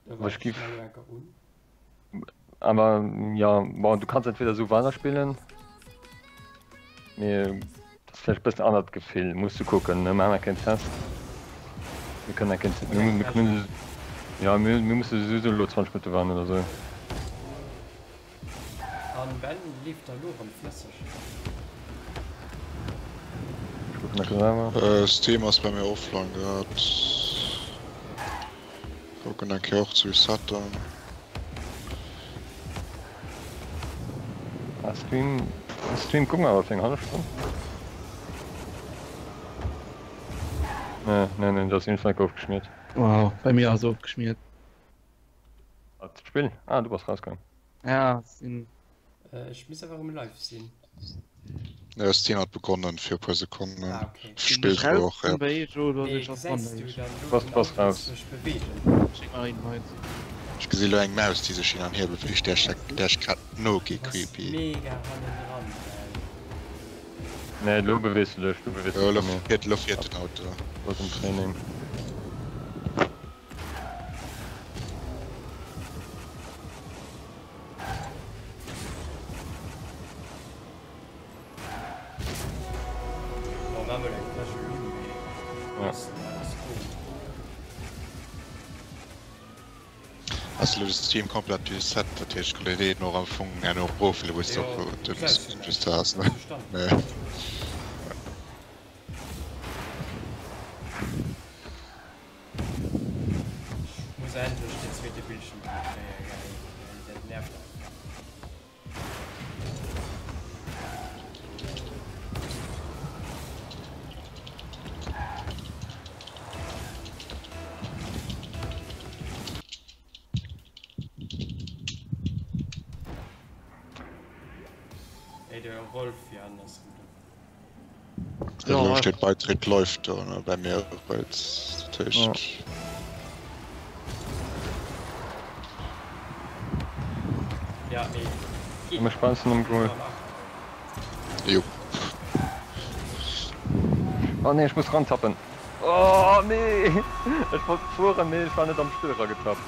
Ech giff awer ja bon du kanns entweder esou weider spillen mee dat ass vläicht e bëssen anert Gefill, muss du kucken ne, maache mer keen Test, mir kënnen eng Kéier ja mir musse souwisou elo 20 Minutte waarden oder sou. An Ben leeft da lo rem flësseg. Ech kucken dat selwer. Steam ass bei mir offline grad. Kucken eng Kéier och ze resetten. Ah Stream Stream kucken awer fir eng hallef Stonn. Nee nee nee dat ass instant ofgeschmiert. Wow, bei mir ass ofgeschmiert. Wat d'Spill? Ah du bass rausgaang. Ja, sinn. Ech misst awer erëm live sinn. Ja, Steam hat begonnen fir e puer Sekonnen. Ah, okay. Spillt elo och, ja. Mee gesäis du dann elo den Auto sech beweegen? Schéck mer een Invite. Ech gesi lo eng Maus déi sech hin an hier beweegt, där ech grad nogi, Du bass creepy. mega hannendran, gell? Nee, elo bewees du dech, du bewees Jo, dech elo bei mir. fiert, elo fiert den Auto. Du bass am Training. Ass elo de Stream komplett reset, dat heescht d'Qualitéit och am Fong herno erofhuelen, wou s de och den Stream just has ne? Nee. Ech muss endlech den zweete Bildschirm kréien, gell, dat nervt einfach. Ey, de Rolf Jan ass rem do. Also do steet Beitritt läuft do ne bei mir riets dat heescht. Ja mee geet Mir spannen am Goal. Jupp. Oh nee, ech muss rantappen. Oh nee! Ech wollt fueren, mee ech war net am Spill eragetappt.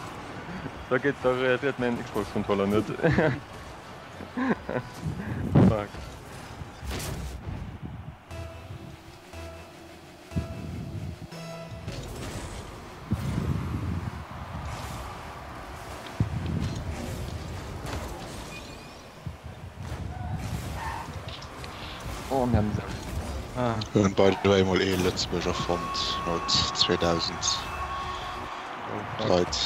Da geet, da reagiert mäin Xbox Controller net. Fuck. Oh, mir haben Ah. Hunn by the way mol ee Lëtzebuerger fonnt not 2000 Leit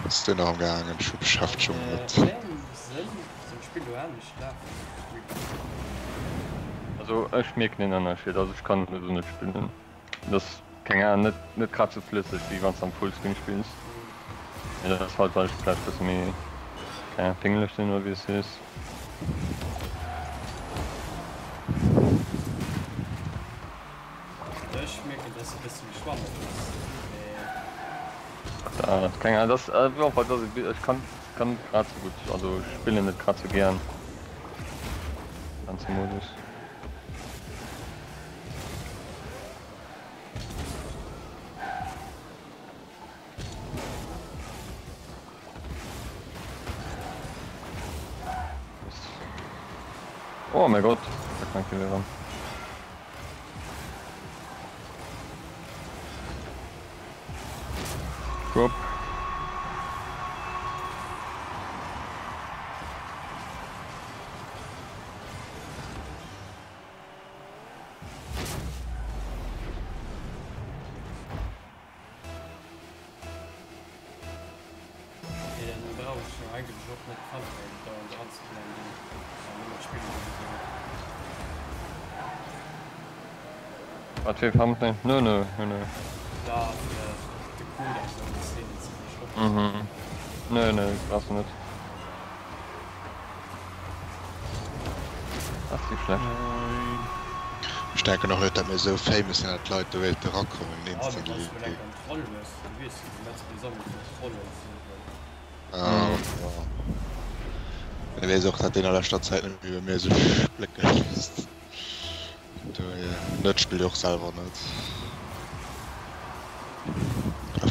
ass duerno am gaangen ech hu Beschäftegung mat. Wéi engem Sënn soll d'Spill lo anescht lafen? Also ech mierken een Ënnerscheed, also ech kann esou net spillen, et ass keng Ahnung net net grad sou flësseg wéi wanns de am Fullscreen spills, mee dat ass halt well ech vläicht bësse méi keng Ahnung pingeleg sinn oder wéi s sees. Ech mierken dass e bësse méi schwammeg ass, mee. Dat keng Ahnung, dat ass jo dat ass ech kann kann net grad sou gutt, also ech spillen net grad sou gären ganze Modus. Oh mein Gott, da kann ich ran. Drop. Mee dann brauch ech jo eigentlech och net d'Thumbnail dauernd anzeblenden an nëmmen d'Spill ze gesinn. Wat fir e Thumbnail? Nö nö nö nö. Ja fir de Code an esou d'Szenen ze verstoppen. Mhm. Nö nö brauchs du net. Ass déi schlecht? Ech denken och net dat mir esou famous sinn dat d'Leit do wéilte rakommen Ah, mee instantly. wanns du mol enk en Troll hues, du weess jo, du metz gesammelt fir Trollen ze huelen. Ah ja. Ech weess och dat deen a leschter Zäit net méi bei mir sech splécke léisst. Dohier net, spillt och selwer net.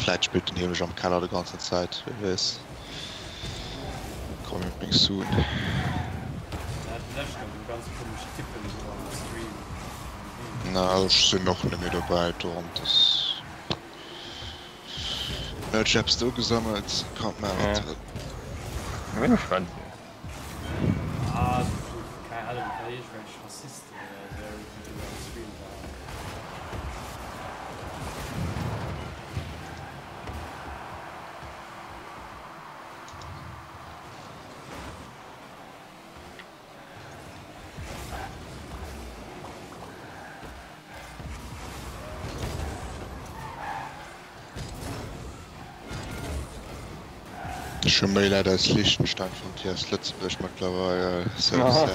Vläit spillt en heemlech am Keller de ganzen Zäit, wie weess. Coming soon. Na ech sinn och net méi dobäi, do ass net ech eppes do gesammelt, kann man wat wëll. Ech hu méi Leit aus Liechtenstein fonnt wéi aus Lëtzebuerg mëttlerweil, so sad.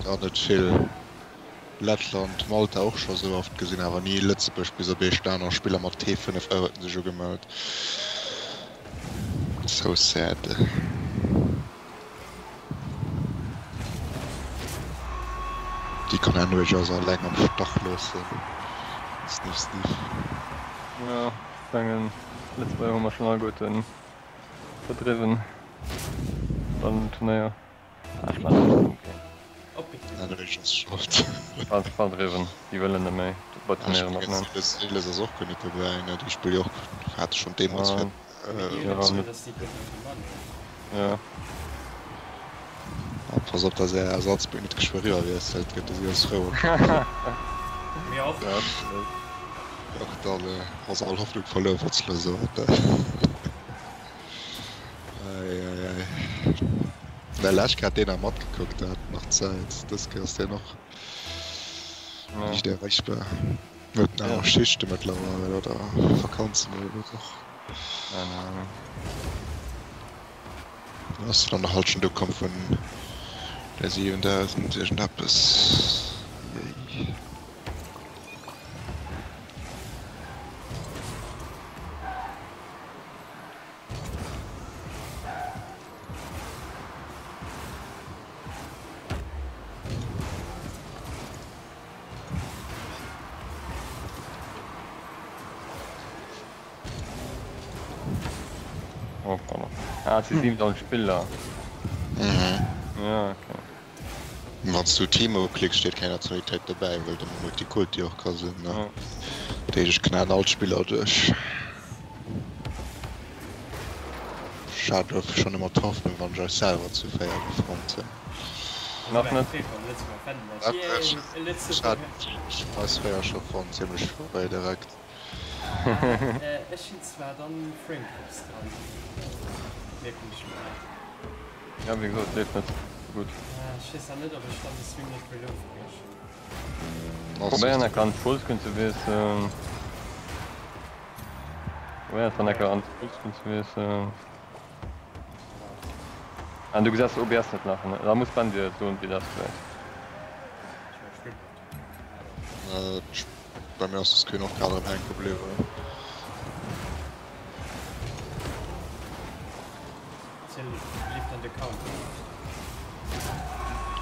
Gar net vill. Lettland, Malta och scho sou oft gesinn, awer ni Lëtzebuerg, bis op ee aner Spiller mat T5 huet sech ugemellt. So sad. Déi kann een roueg also alleng am Stach loossen. Sniff sniff. Jo, ech mengen Lëtzebuerger hu mer schonn alleguerten verdriwwen an den Turnéier. Ah, ech mengen okay. Norwegen ass schold. Verdriwwen, déi wëllen net méi bei Turnéiere matman. Wales ass och guer net dobäi, ne? Déi spille jo och, hate schonn deemools fir. Ja. Pass op dass är Ersatzbeen net geschwë riwwer wiesselt, gëtt de Silas frou. Mir och. Och dann ass all Hoffnung verluer, wollt ech elo soen. Ei ei ei. Mä lescht Kéier hat deen nach matgekuckt, der hat nach Zäit. Dës Kéier ass deen och nicht erreichbar. Huet aner Schichte mëttlerweil oder Vakanzen oder wat och. Keine Ahnung. Ass dann der Halschent ukomm vun der 7000 iergendeppes. Yay. Oh, pardon. Ah, et si 7000 Spiller. Mhm. Ja, okay. Wann s du Team uklicks, steet keng Nationalitéit dobäi, well de Multikulti och ka sinn, ne? Ja. Dat heescht, ech knallen all d'Spiller duerch. Ech hat elo schonn ëmmer d'Hoffnung, wann ech eis selwer zu 4 fonnt hunn. Nach net. Ech hat eis 4 scho fonnt, zimmlech fréi direkt. Ech hun zwar dann Frame Drops dran, mierken ech lo grad. Ja wéi gesot, leeft net sou gutt. Ech weess nach net op ech dann de Stream net wëll ofbriechen. Probéier enker an Fullscreen ze wiesselen. Probéier dann enker an Fullscreen ze wiesselen. An du gesäis OBS net nach, ne? Da muss Ben dir soen wéi dat gesäit. Bei mir ass de Screen och grad erëm hänke bliwwen.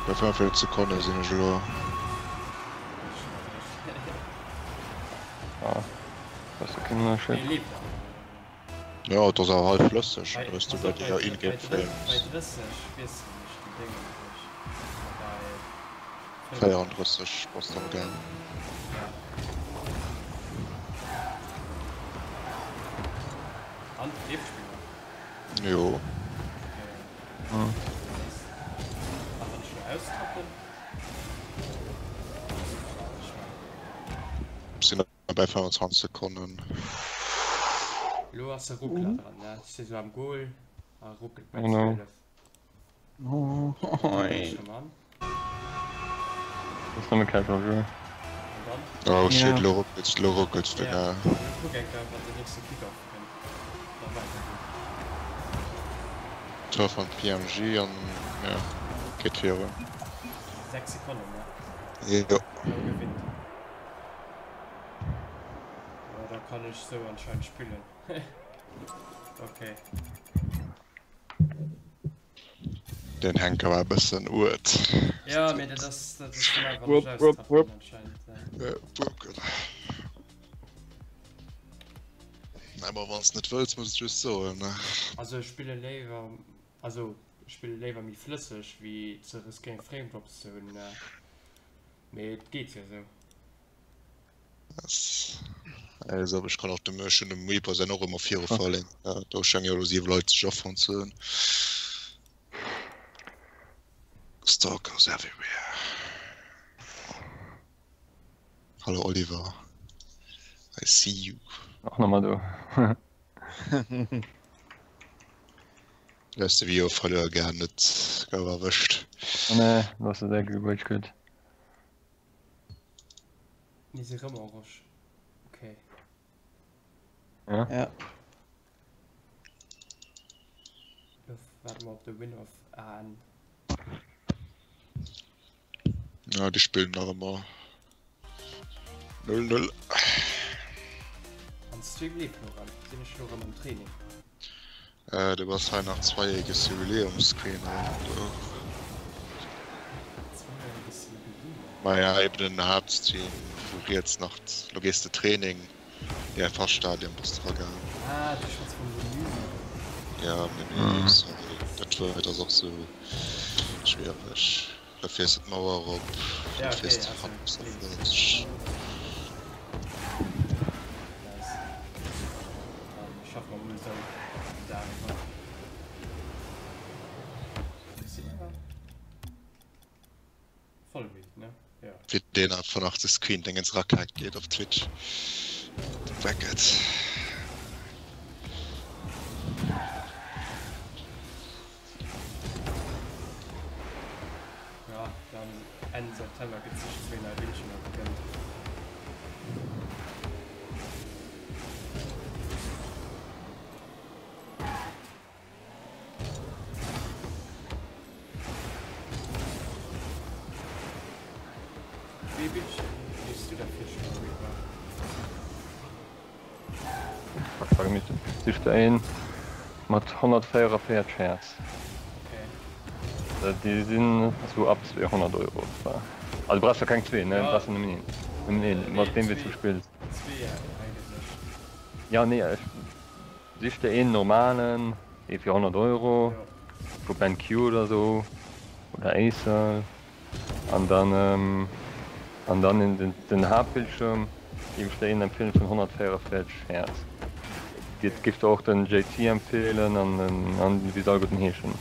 Bei 45 Sekonne sinn ech elo. Ah, dat ass jo keen Ënnerscheed. Jo, et ass awer hei flësseg, hues du bei dir in-game Frames. Bei 30 wiesselen ech déi Déngen duerch a bei 34 bass de am gaang. Ja. An leeft d'Spill nach? Jo. Okay. Nice. An wann ech lo austappen? Ech war. Sinn Bei 25 Sekonnen. Lo ass e Ruckler dran, ne? Ech si sou am Goal a ruckelt bei 12. Ass nëmme Casual Jeu. Oh shit, lo ruckels, lo ruckels de gell. Kuck eng Kéier wann den nächste Kickoff kënnt, da weider geet. Tour van PMG an jo, geet virun. 6 Sekonnen, ne? Jo. Lo gewinnt. Ja, da kann ech sou anscheinend spillen. Okay. Den Henker war e bëssen uert. Ja, mee dat ass, dat ass normal, wann Wupp, ech wupp, wupp. austappen anscheinend. Ja, broken. Awer wann s net wëlls, muss et just soen. Also ech spille léiwer, also ech spille léiwer méi flësseg wéi ze riskéieren Frame Drops ze hunn, mee et geet jo sou. Also ech kann och dem ech hunn dem Reaper säin och ëmmer viru verlinkt. Do schénge jo elo 7 Leit sech afonnt ze hunn. Stalkers everywhere. Hallo Oliver. I see you. Och nochmal do. Hues de Video verluer gehat, net gouf erwëscht. Nee, du hast de gegutt gutt. Mir si rëm en Roche. Okay. Ja. Ja. Lo waarde mer op de Win of AN. Ja, déi spillen nach ëmmer 0-0. An Stream leeft lo rëm. Sinn ech lo rëm am Training? Äh, du bass hei nach zweijähriges Jubiläumscreen do. Zweijähriges Jubiläum? Maja, eben den Haaptstream, wou riets nach, lo gees de Training, DFH-Stadion bass de ragaangen. Ah, du schwätz vum Menü. Ja, Menü, sorry, dat Wuert ass och sou schwiereg. Da fiers de d'Mauer erop, Ja, da okay, fiers de also, 45. Nice. Dann schaffe mer mol esou den Dag iwwer. Si awer voll midd, ne? Ja. Wéi deen einfach nach de Screen-Dingens eraklickt geet op Twitch. De Bracket. Ja, dann Enn September gëtt sech zwéi nei Bildschirmer gegënnt. Wéi ee Bildschirm géifs du der virschloen, Reaper? Sich der een mat 144 Hertz. Okay. Déi sinn sou ab 200 Euro zwar. Also du brauchs jo keng zwee, ne? Du brauchs jo nëmmen een. Nëmmen een, mat deem wéi s du spills. Zwee eigentlech. Ja, nee, ech sich der een normalen, ee fir 100 Euro, vu BenQ oder sou, oder Acer. An dann an dann den den Haaptbildschirm géif ech der een empfehlen vun 144 Hertz. Dir géif der och den JT empfehlen an den an wéi se alleguerten heeschen,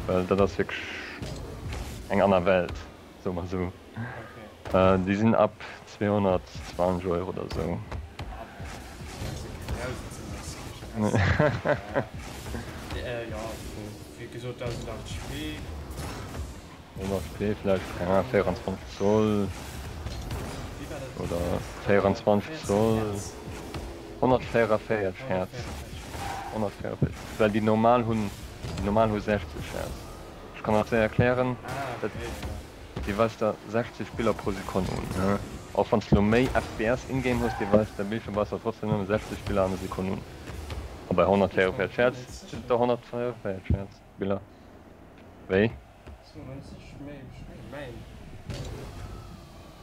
well dat ass wierklech eng aner Welt, soe mer esou. Déi sinn ab 220 Euro oder esou. 100p vläicht, keng Ahnung, 24 Zoll oder 24 Zoll, 144 Hertz, 144, well déi normal hunn, déi normal hu 60 Hertz. Ech kann dat séier erklären, dat déi weist der 60 Biller pro Sekonn un, och wann s de lo méi FPS in-game hues, déi weist der Bildschirm weist der trotzdem nëmme 60 Biller an der Sekonn un, a bei 144 Hertz sinn et der 144 Hertz Biller. Wéi? 92 méi ech mengen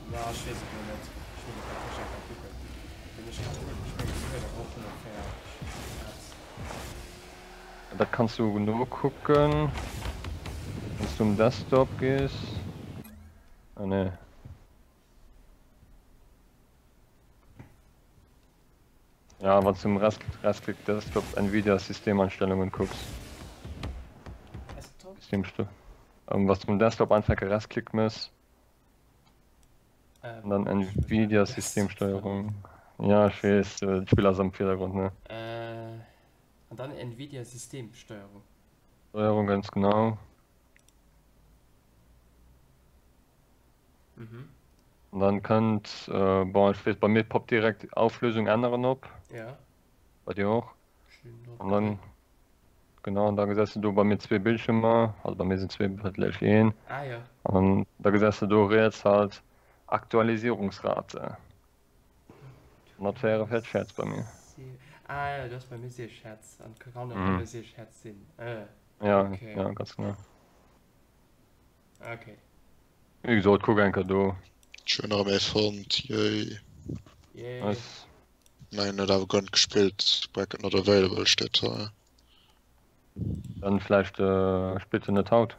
ma ech weess et lo net ech muss et grad ech grad kucken wéi ech grad hunn ech mengen si huet awer och 104 Hertz. Dat kanns du nokucken wanns du um Desktop gees. Ah nee. Ja, wann du um Rechtsklick Desktop Nvidia Systemeinstellungen kucks. Desktop? Systemstell. Ähm, was du um Desktop einfach Rechtsklick mëss. Ähm, Und dann Nvidia Systemsteuerung. Ja, ich weess, äh, d'Spill ass am Virdergrund, ne? Äh, an dann Nvidia Systemsteuerung. Steuerung ganz genau. Mhm. An dann kënnt, äh, bon, ech weess, bei mir poppt direkt Auflösung änneren op. Ja. Bei dir och? Ech hunn drop An dann, gedréckt. genau, an da gesäis du do bei mir zwee Bildschirmer, also bei mir sinn zwee, bei lech een. Ah ja. An dann, da gesäis du do riets halt Aktualisierungsrate. 144 Hertz bei mir. Ah ja, du hast bei mir 6 Hertz an kann och Mhm. nëmme 6 Hertz sinn. Äh, Ja, okay. ja, ganz genau. Okay. Wéi gesot, kuck eng Kéier do. Ech hunn erëm ee fonnt, yay. Yay. Nice. Nein, huet awer guer net gespillt. Bracket not available steet hei. Dann vläicht spillt en net haut.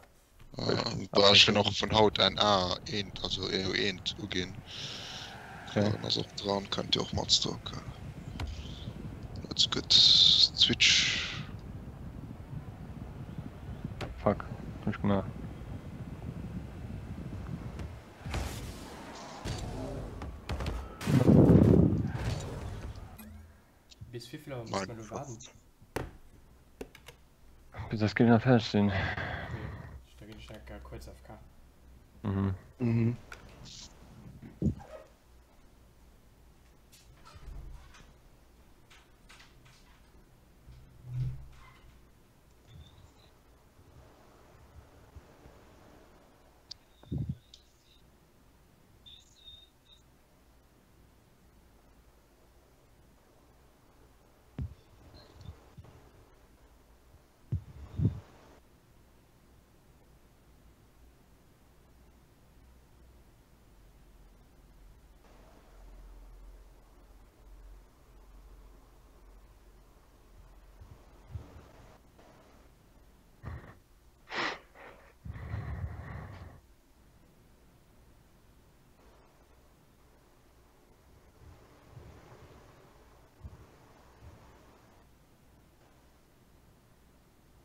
Bah, ech hunn och vun haut NA eent, also EU eent uginn. Okay. Dann ass och dran, könnt Dir och matstalken. Let's get Switch. Fuck, wat hunn ech gemaach? Bis wéivill Auer muss mer elo waarden? Bis eis Géigner fäerdeg sinn. Okay, da ginn ech nach eng kuerz AFK. Mhm. Mhm.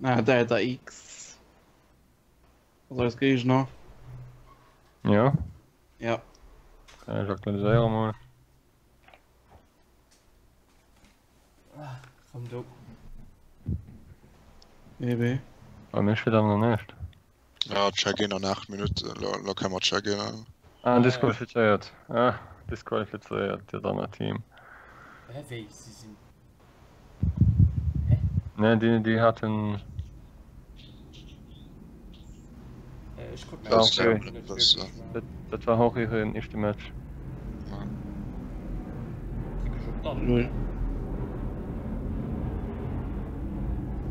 Ah, Delta X. Also eis Géigner. Ja. Ja. Okay, ech aktualiséiere mol. Ah, rëm do. EB. Bei mir steet awer nach näischt. Ja, Check-in an 8 Minutten. Lo, lo kann man Check-in. Ah, disqualifizéiert. Ah, disqualifizéiert, dat anert Team. Hä, wéi? Si sinn. Hä? Nee, déi, déi haten. Äh, ech krut Ah, mäin okay. net wierklech, mä. Dat, dat war och hiren éischte Match. Dréck ech op dann? Null.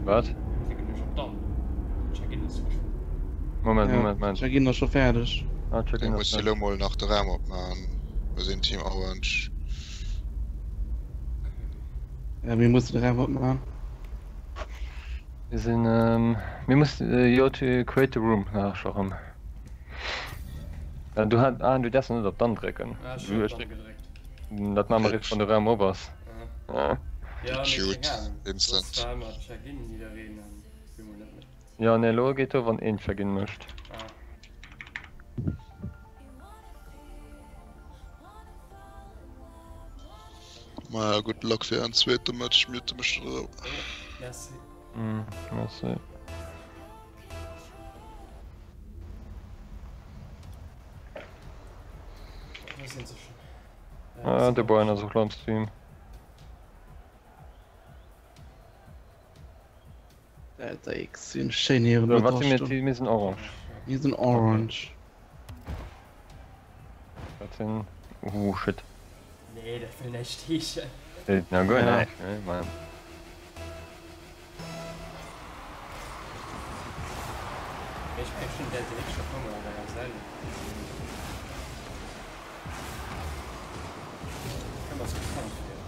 Wat? Drécken ech op dann? Check-in ass verschwonn. Moment, Ja, Moment, Moment. Check-in ass scho fäerdeg. Ah, Check-in ass Muss fäerdeg. elo mol nach de Raum opmachen. Mir sinn Team Orange. Okay. Ja, mir mussen de Raum opmachen. Mir sinn, mir mussen, jo, to create the room, ah, scho rëm. Du hat, ah, du däerfs net op dann drécken. Ah, ech hunn op dann gedréckt. Dat maache mer eréischt, wann de Raum op ass. Ja, mee keng Cute, Ahnung. Soss instant. war ëmmer Check-in jiddereen an op eemol net méi. Jo, nee, elo geet do, wann een Check-in mécht. Ah. Maja, good luck fir ären zweete Match. Mute mech dann erëm. Jo, merci. Merci. Wou sinn se schon? Ah, de Brian ass och lo am Stream. Delta X sinn schéin hiren So, wat si mir? Mir sinn orange. Mir sinn orange. Wat sinn. Oh shit. Nee, dat wëll näischt heeschen. Na guer näischt, ne? Mä. Ech mengen ech hunn Delta X scho puer mol an der SL gesinn. Kënnt mer sou bekannt vir.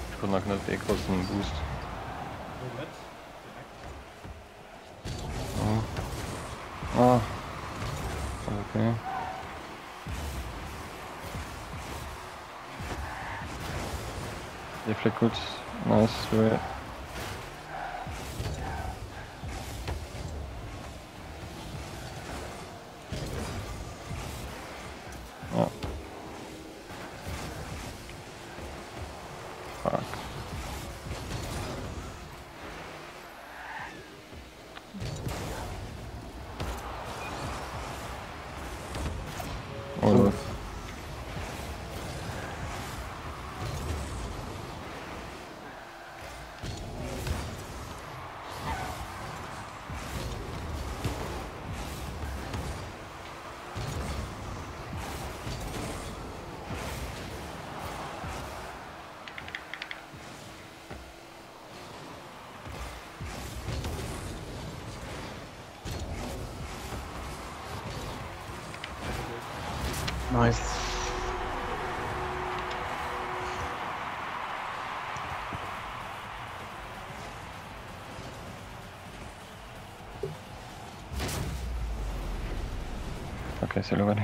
Ech krut nach net ee groussen Boost. Lo net direkt. Oh. Ah. Okay. Dee fléckt gutt. Nice. Ja. Fuck. Oh, lol. Nice. Okay, si elo ready.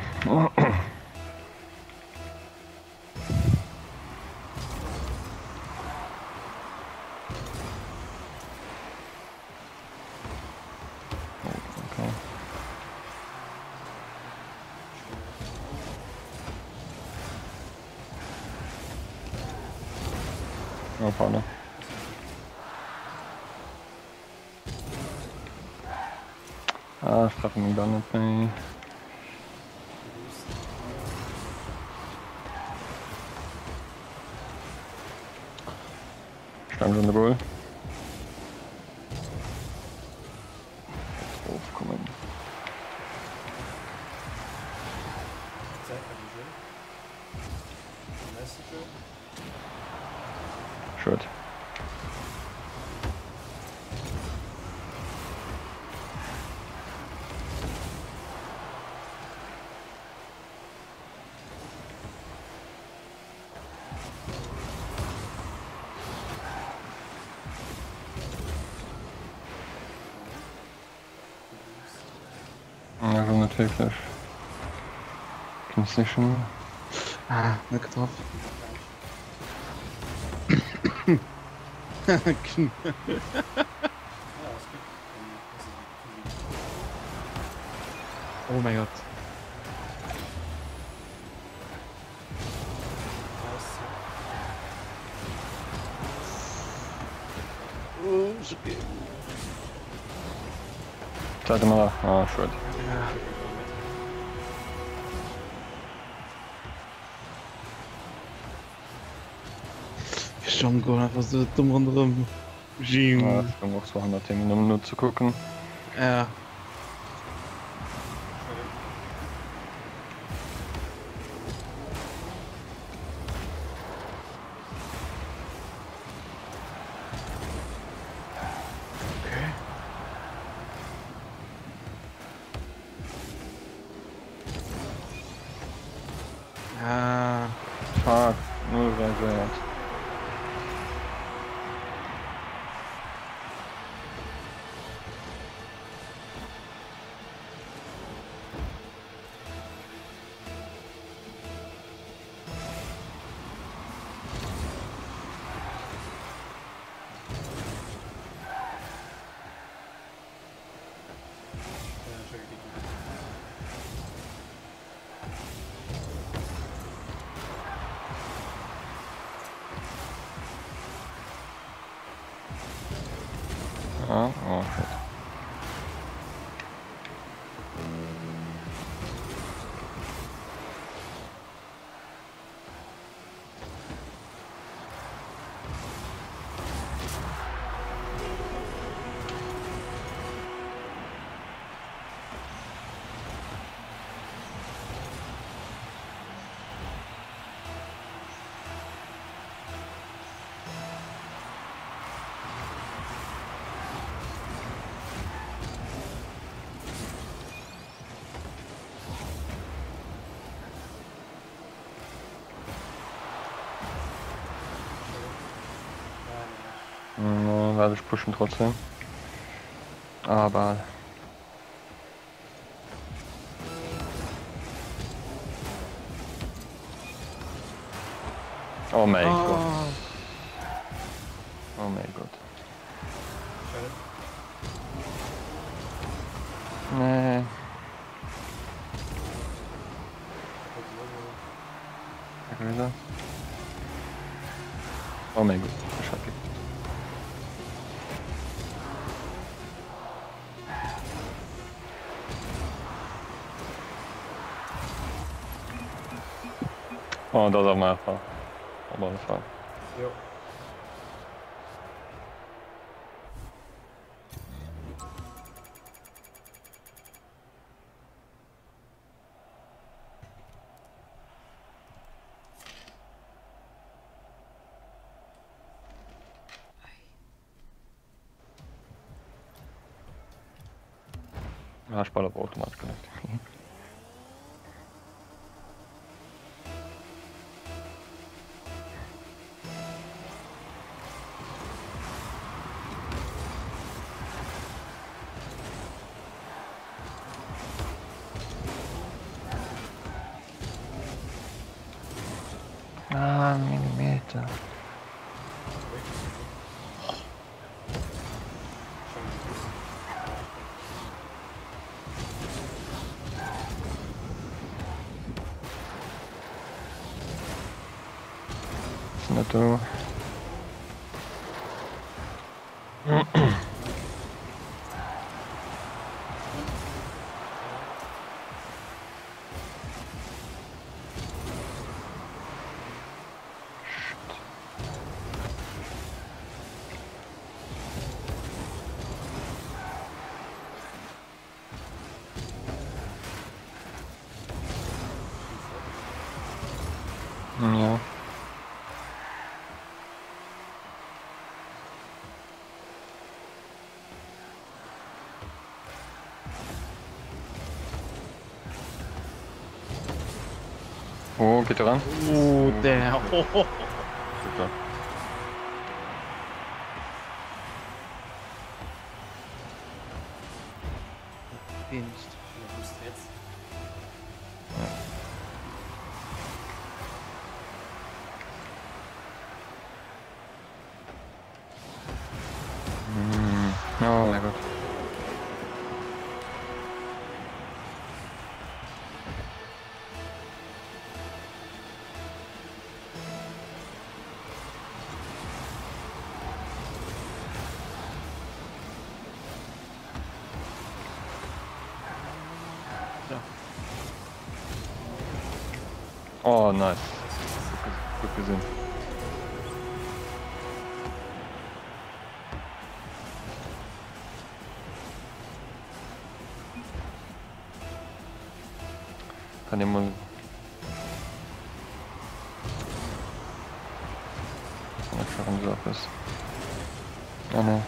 Okay. Oh, pardon. Ah, ech treffe meng Ball net méi. Stand an de Goal. Draufkommen. Schued. Also net wierklech. Concession. Ah, net getraff. Oh mein Gott. Zweite Mal. Ah, schued. Ich jungle einfach so dumm ronderëm. Ja, ech goung och sou hannert him nëmmen no ze kucken. Ja. Okay. Ah. Fuck, null reagiert. Ah, oh shit. Warte, ich pushen trotzdem. Aber. Oh mein oh. Gott. Oh mein Gott. Nee. Oh mein Gott, ich hab Oh, dat ass awer Fall. Op alle Fall. Jo. Ah, Spall op automatesch connect. Ah, Millimeter. Net do. Ja. Oh, geht ran. Oh, der. Oh, oh. Super. Oh mein Gott. Oh, nice. Gut, gut gesehen. Kann jemand. Schon so etwas. Oh ne.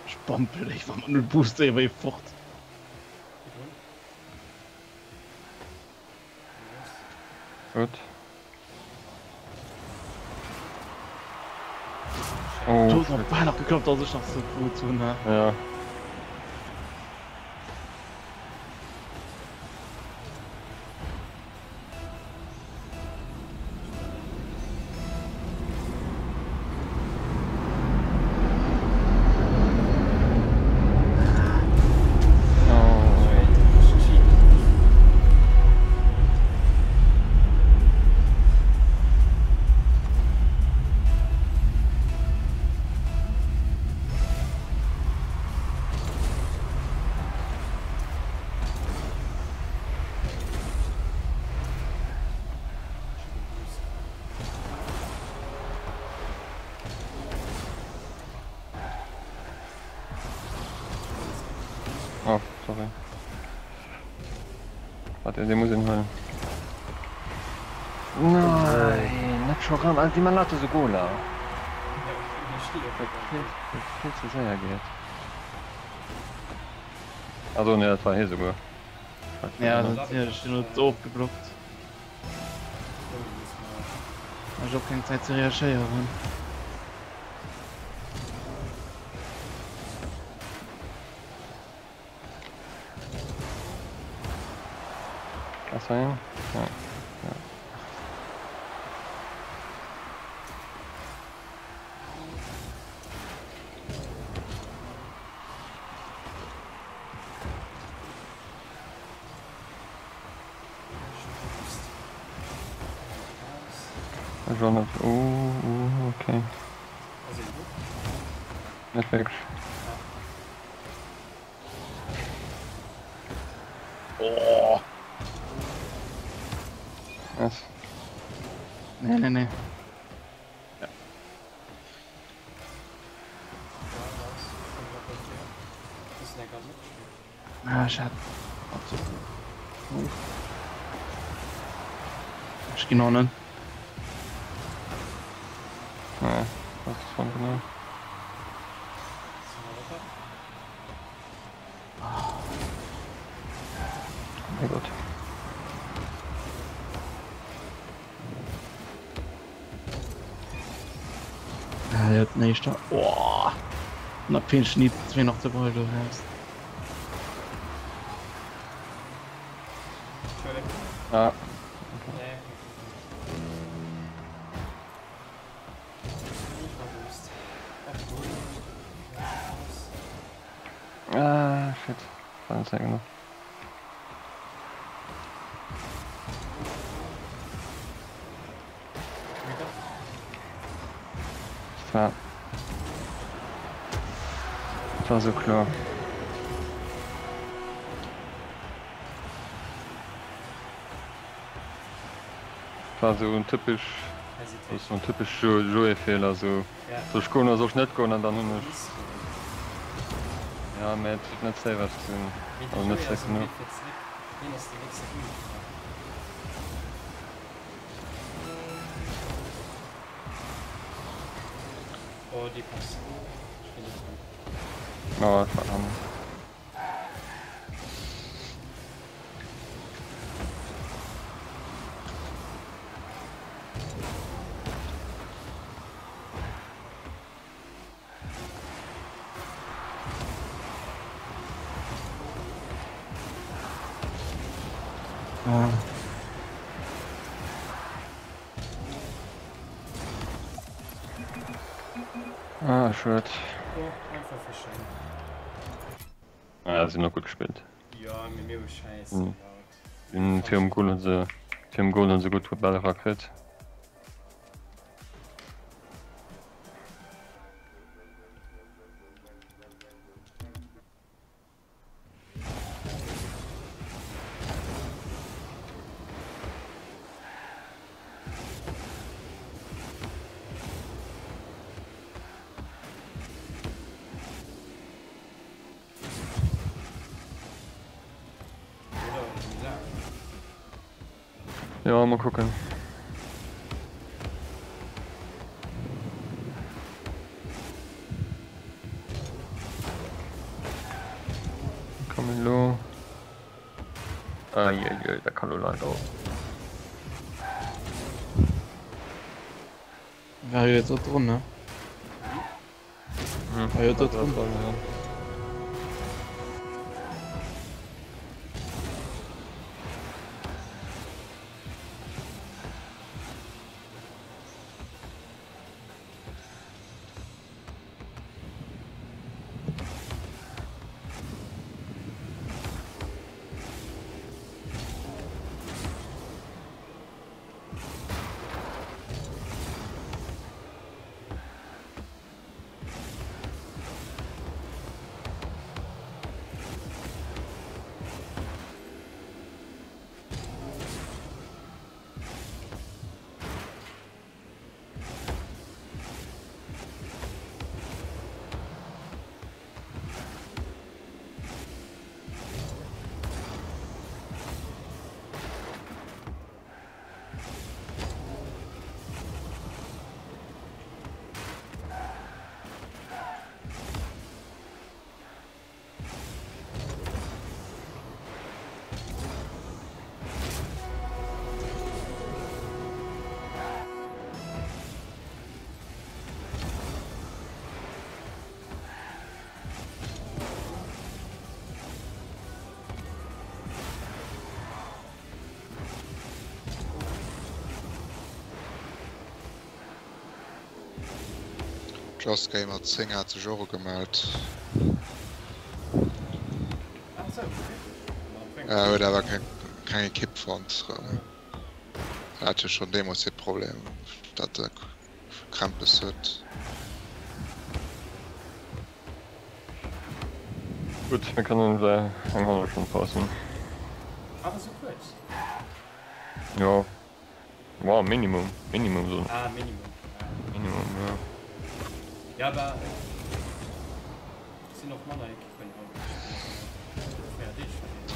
Ech bampel, ech war mat null Boost ewéi fort. Gutt. Oh. Do ass bal nach geklappt, dass ech nach ze krut hunn. Ja. Oh, sorry. Warte, den muss ich holen. Nein, net scho ran. Also, déi man lauter so Goler. Vill, vill ze séier geet. Also, ne, dat war hie souguer. Ja, natierlech, den huet ofgeblockt. Ech och keng Zäit ze reagéieren. Ass hei een? Ja. Ja. Ech och net. Oh, oh, okay. Net wierklech. Oh. Was? Nee, nee, nee. Ah, ech hat Ech ginn hannen. Nee, das ist von genau. Oh mein Gott. Ah, jo, den éischter. Oh! An da pinschen déi zwee nach de Ball do raus. Ah. Ah, shit. War net séier genuch. Das war, das war so klar. Das war so en typisch, das ist so en typisch Joé-Fehler, so. Soll ech goen oder soll ech net goen? An dann hunn ech. Ja, mä et huet net séier ausgesinn. Also net séier genuch. Oh, ech war hannen. Ah. Ah, schued. Ah, si hunn och gutt gespillt. Virum Goal hunn se virum Goal hunn se gutt Bäll erakritt. Ja, mal kucken. Komm elo. Eieiei, dat kann elo laang daueren. War jo jetzt och drun, ne? Hm. War jo do drun. Just Gamer 10 hat sech och ugemellt. Äh, huet awer keng, keng Ekipp fonnt. Hat jo schonn deemools hir Problem, datt e Krämpes huet. Gutt, mir kënnen eng hallef Stonn Paus hunn. Awer sou kuerz? Jo, wow, Minimum, Minimum soen ech. Ah, Minimum, ja. Minimum, jo. Ja, bah, et sinn och manner Ekippen haut, déi spillen, 4 Deeg verdeelt.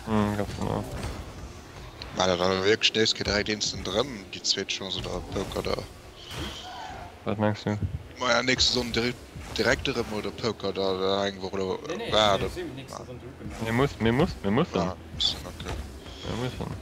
Mm, ganz genau. Mä dat awer wierklech nees kéint direkt eenzeln drëm, déi zweet Chance oder Poker da. Wat mengs du? Maja, nächste Sonnden direkt, direkt erëm oder Poker da eng Woch elo Nee, nee, waarden? mir sinn nächste Sonnden ugemellt. Mir muss, mir muss, mir mussen. Ah, mussen, okay. Mir mussen.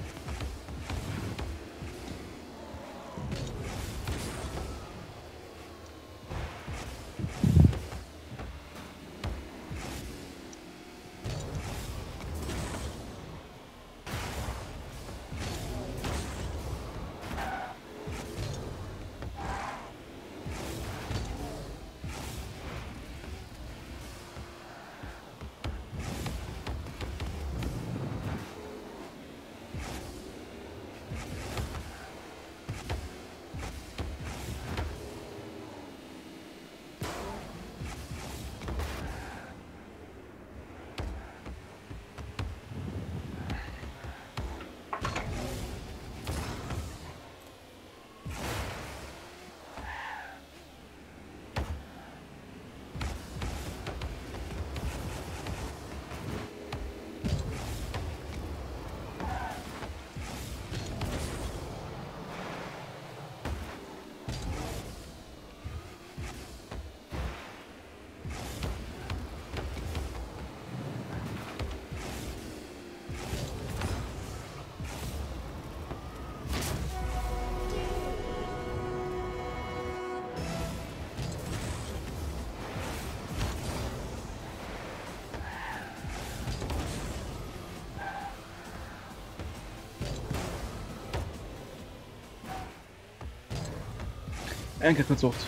Eng Kéier kënnt se och.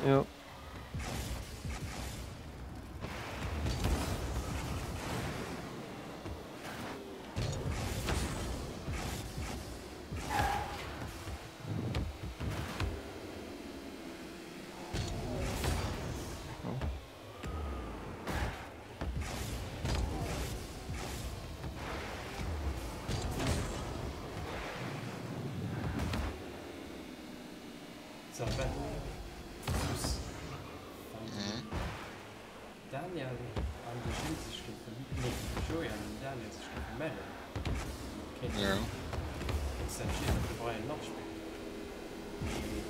Jo. So, Ben. Plus, wann den Daniel an de Gilles sech géifen, nee, de Joé an den Daniel sech géife mellen, kéinte Ja. kéints de entscheeden, ob de Brian matspillt. Mee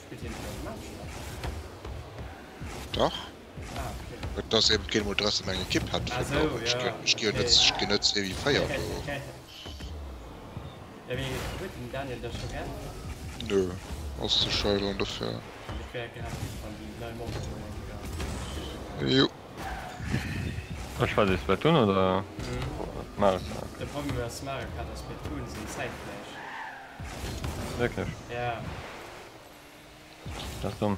spillt hien net automatesch mat? Dach. Ah, okay. Et ass eben keen emol Dress eng Ekipp hat Ah, vun sou, ech ja, ginn ech ginn net okay. ech ginn net 2v4 do. Ja, mee huet den Daniel da scho geäntwert? Nö, ass ze schei dran dofir. Well et wär grad gutt, wann déi nei Memberen eng Kéier. Jo. Ech war si Splatoon oder Mario Kart? De Problem ass Mario Kart a Splatoon sinn zäitgläich. Wierklech? Ja. Dat ass domm.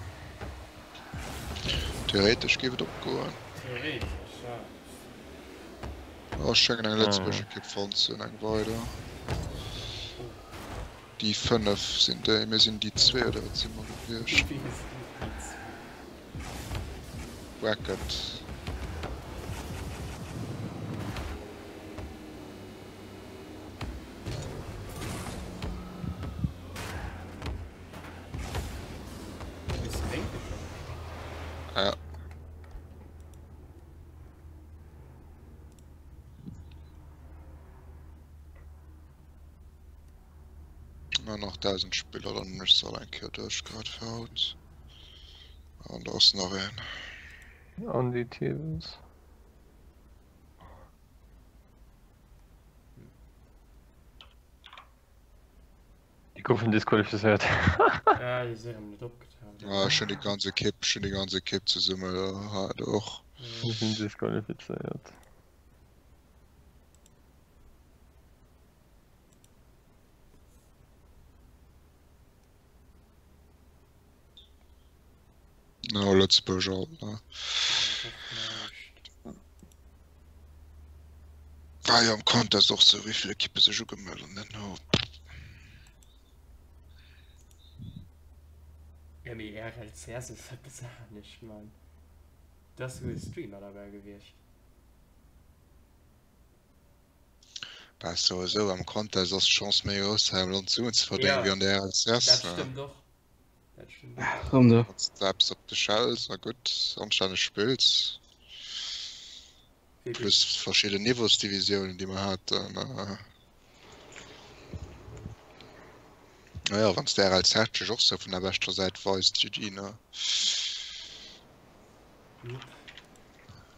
Theoretesch géif et opgoen. Theoretesch, ja. Oh, ech schéngen eng lëtzebuergesch Ekipp fonnt ze hunn, eng weider. Déi 5 sinn déi, mir sinn déi zwee oder wat si mer gewiescht? Mir sinn déi zwee. Bracket. Hues de Wénke schonn? Ja. Na, nach 1000 Spiller, dann hunn ech se all eng Kéier duerch gehat fir haut. An do ass nach een. An déi Teams. Déi goufen disqualifizéiert. Ja, déi si erëm net opgetaucht. Ah, ech hunn déi ganz Ekipp, ech hunn déi ganz Ekipp zesumme hat och. Déi sinn disqualifizéiert. No, Lëtzebuerg alt, ne? War jo am Contest och sou, wéi vill Ekippe sech ugemellt an dann hu. Ja, mee RLCS ass eppes anescht, Mann. Do ass souguer e Streamer derbäi gewiescht. Bah, souwisou, am Contest ass d'Chance méi grouss, hei am Land Suen ze verdéngen, Ja, wéi an der RLCS. dat stëmmt och. Dat stëmmt och. Rëm do. Wann s de eppes op de Schells a gutt anstänneg spills. Plus verschidden Niveausdivisiounen, déi mer haten. Naja, wann s de RLZ dech och sou vun der beschter Säit weist, GG, ne?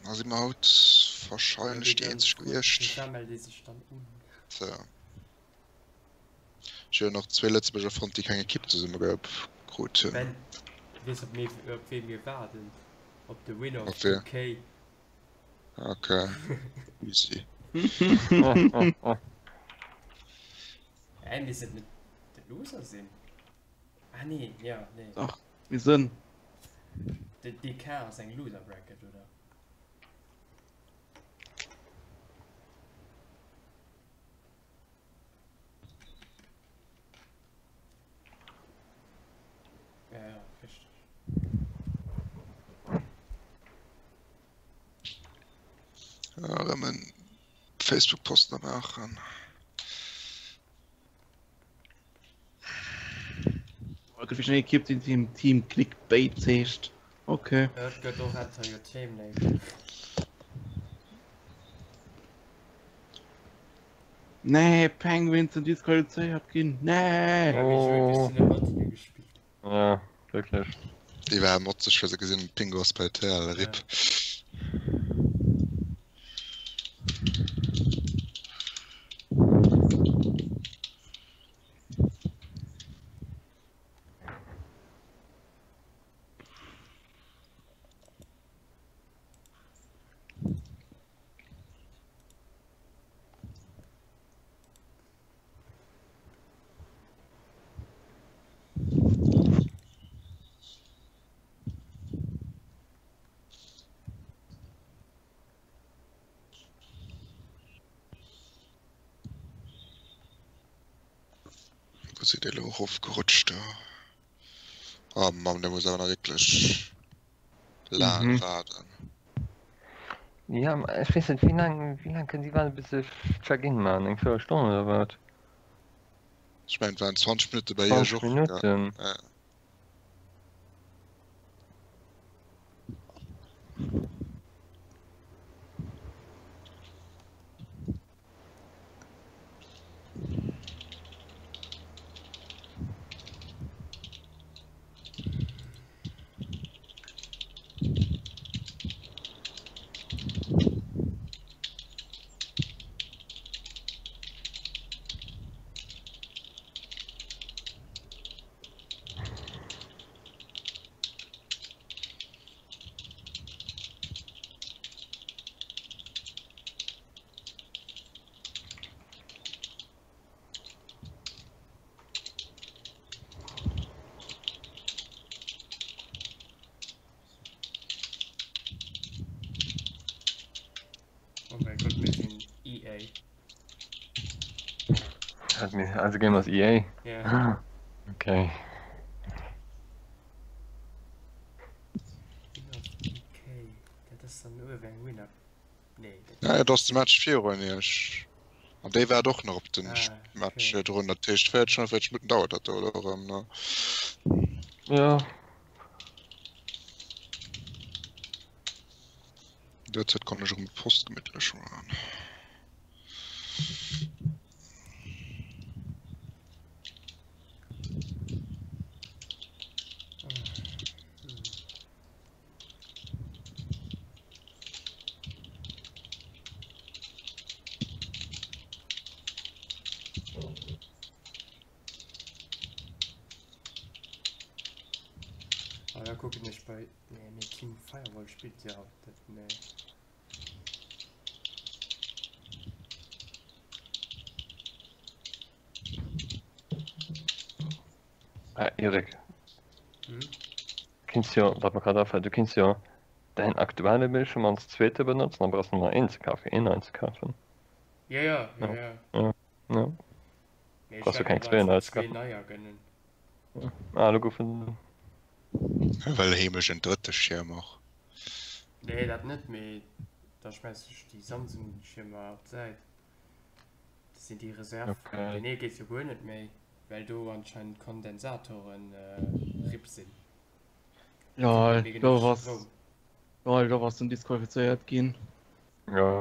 Da si mer haut warscheinlech déi eenzeg gewiescht. Tja. Ech hunn nach zwee Lëtzebuerger fonnt, déi keng Ekipp zesumme krut hunn. Ben, weess op op wee mir waarden? Op de Winner of UK. Okay, easy. Hä, misst et net de Loser sinn? Ah nee, ja, nee. Dach, mir sinn. De DK ass eng Loser Bracket, oder? Ja, ja, richtig. Ja, erëm en Facebook-Post nach maachen. Oh, gëtt wéi eng Ekipp, déi Team, Team Clickbait heescht. Okay. Et gëtt och Enter your team name. Nee, Penguins sind disqualifizéiert ginn. Nee! Ja, wéi wéi Oh. du net mat hinne gespillt. Ja, wierklech. Déi war motzeg, well se gesinn hunn, Pingo ass bei TL, Ja. RIP. Sidd Dir elo erofgerutscht do? Oh Mann, dee muss awer nach wierklech laang mhm. waarden. Ja, ech weess net, wéi laang, wéi laang kënnen si waarden, bis ech Check-in maachen? Eng Véierelstonn oder wat? Ech mengen, et waren 20 Minutte bei Iech 20 och. Minutten. Ja. Oh mein Gott, mir sinn EA. Hat mir also Game ass EA. Ja. Okay. Winner DK. Dat ass dann uewe eng Winner. Nee, dat Ja, et ass de Match virun iech. An déi waart och nach op den Ah, Match okay. drun. Dat heescht 40, 45 Minutten dauert dat do elo erëm, ne? Ja. Derzäit kann ech erëm d'Post gemittlech maachen. Ah, da kucken ech bei. Nee, nee, Team Firewall spillt ja haut net. Nee. Ah, Erik. Hm? Kinns jo, wat mer grad afält, du kinns jo däin aktuelle Bildschirm als zweete benotzen, da brauchs de nëmmen een ze kafen, een neien ze kafen. Ja, ja, ja, ja. Ja, ja. Nee, ech Brauchs du wäert keng mer zwee einfach nei ze zwee kafen. neier gönnen. Ah, lo goufen. Well heemlech en drëtte Schierm och. Nee, dat net, mee da schmäiss ech déi Samsung-Schiermer op d'Säit. Dat sinn déi Reserv. Okay. Deen ee geet jo guer net méi, well do anscheinend Kondensatoren RIP sinn. Ja, Kritt net méi do genuch ass, Stroum. ja, do ass den disqualifizéiert ginn. Ja.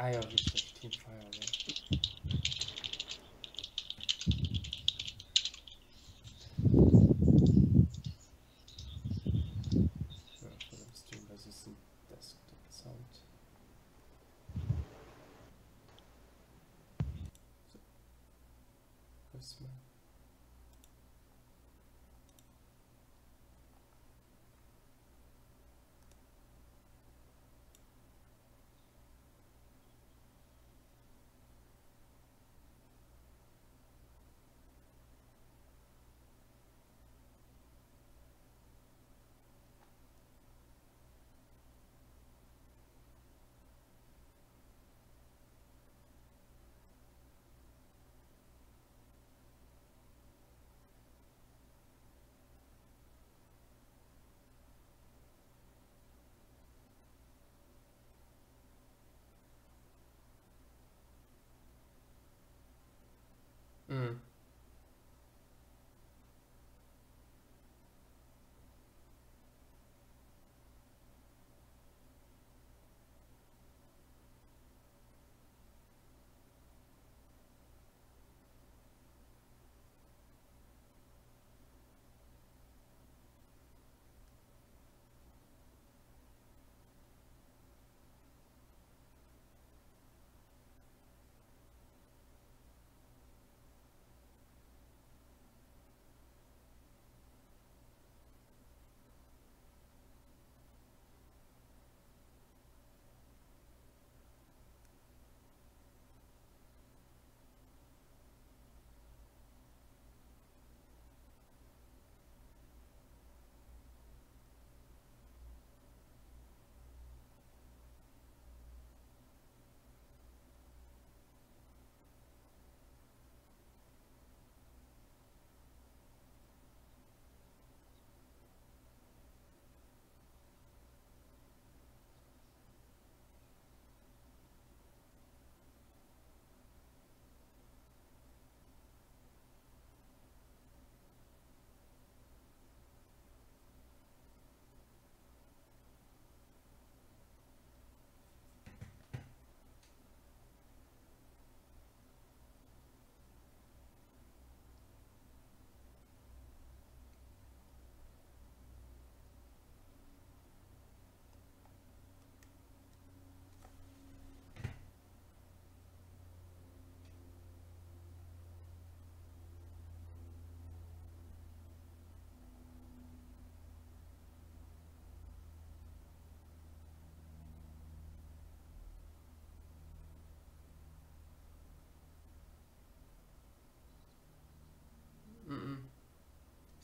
Ah ja, richtig, Team Firewall. Ja, ich will im Stream, was ist denn Desktop Sound? So. Ausmachen. Mhm.